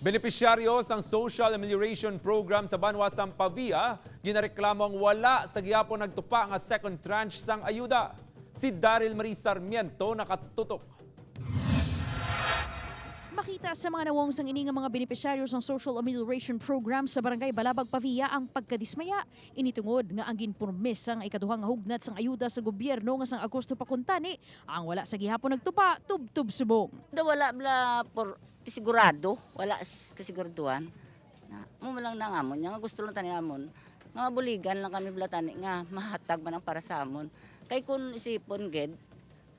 Benepisyaryo sang Social Amelioration Program sa Banwa sang Pavia, ginareklamo ang wala sa gihapon nagtupa nga second tranche sang ayuda. Si Daryl Marie Sarmiento nakatutok. Makita sa mga nawong sang ini nga mga benepisyaryo sang Social Amelioration Program sa Barangay Balabag, Pavia ang pagkadismaya. Ini tungod nga ang ginpurmesa nga ikaduha nga hugnat sang ayuda sa gobyerno nga sang Agosto pa kuntani ang wala sa gihapon nagtupa tubtub subong. Da wala bla por sigurado, wala kasiguraduhan. Na, mo lang na ngamon, nga gusto lang tani amon. Nga buligan lang kami bla tani nga mahatag man ang para sa amon. Kay kun isipon gid,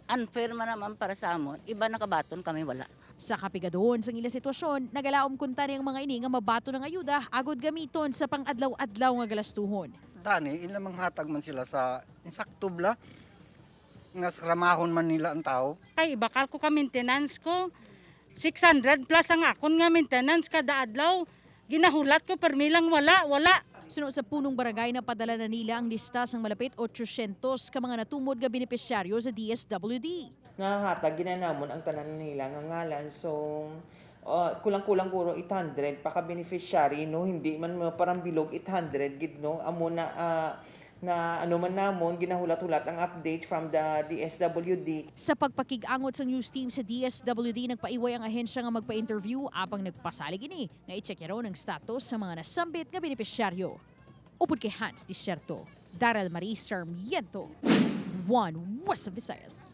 unfair man naman para sa amon, iba nakabaton, kami wala. Sa kapigadoon sang ila sitwasyon, nagalaom kuntani ang mga ini nga mabato ng ayuda agod gamiton sa pang-adlaw-adlaw nga galastuhon. Tani, ilang manghatag man sila sa insakto bla nga ramahon man nila ang tao. Kay ibakal ko ka maintenance ko. 600 plus ang akon nga maintenance kada adlaw. Ginahulat ko permi lang wala, wala. Suno sa punong barangay, napadala na nila ang lista sang malapit 800 ka mga natumod nga benepisyaryo sa DSWD. Nahatag ginanamon ang tanan nila nga ngalan, so kulang-kulang guro 800 pa ka beneficiary, no? Hindi man mo parang bilog 800 gid, no? Amo na na ano man namon ginahulat-hulat ang update from the DSWD. Sa pagpakig-angot sa news team sa DSWD, nagpaiway ang ahensya nga magpa-interview apang nagpasalig ini nga i-check ron ang status sa mga nasambit nga benepisyaryo. Upod kay Hans Desierto, Daryl Marie Sarmiento, One Western Visayas.